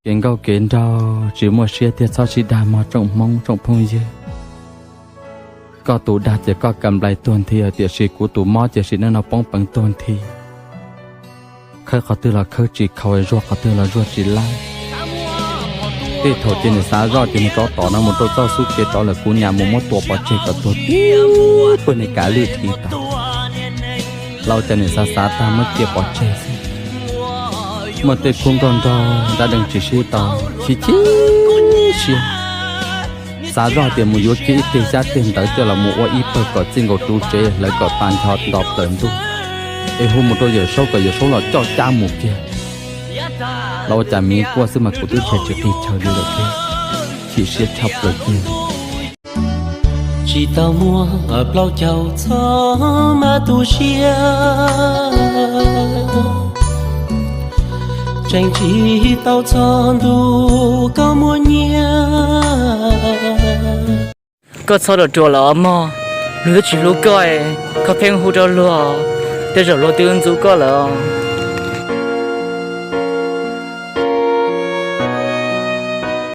Kev nkauj kev nraug tsis muaj siab tiag, txhob sib dag mog tsoom Hmoob tsoom phooj ywg. Koj tus dag ces koj kam nplais tuag nthi, tiam sis kuv tus mob ces sim neej no poob peev tuag nthi. Khawb qhov twg los khawb tsis khaus, zuag qhov twg los zuag tsis laib. Tej thaum ces nws xav zoj ces nws rov tom no mus rau txoj xub kev rov lawm, kuv nyam mus muab tua pov tseg kom tuag tib pawg, nws kav lwj thiv tau. Los ua cas nws xav xav tag muab cia pov tseg xwb. Muaj tej khub nkauj nraug dab deev tsis sib tau, chim chim siab, xav zoj tias mus yuav kiag ib teg xyab teg ntawv coj los mus ua ib pawg kom txij nkaus ru tsev hlawv kom tas ncho nto plaws ntuj, es hu mus rau Yawm Saub kom Yawm Saub los coj cab mus kiag. Los ua cas miv quaj xwb mas kuv twb nrhiav tsis qig chaw li lawm thiab. Chim siab tshaj plaws kiag. Tsis tau muaj plaub caug txhob maj tu siab, tseem tsis tau txog ntu koj muaj nyiaj. Koj txhob ruam ruam los mog, luag twb tsis hlub koj, koj pheej hu rau luag, tej zaum luag twb ntxub koj lawm.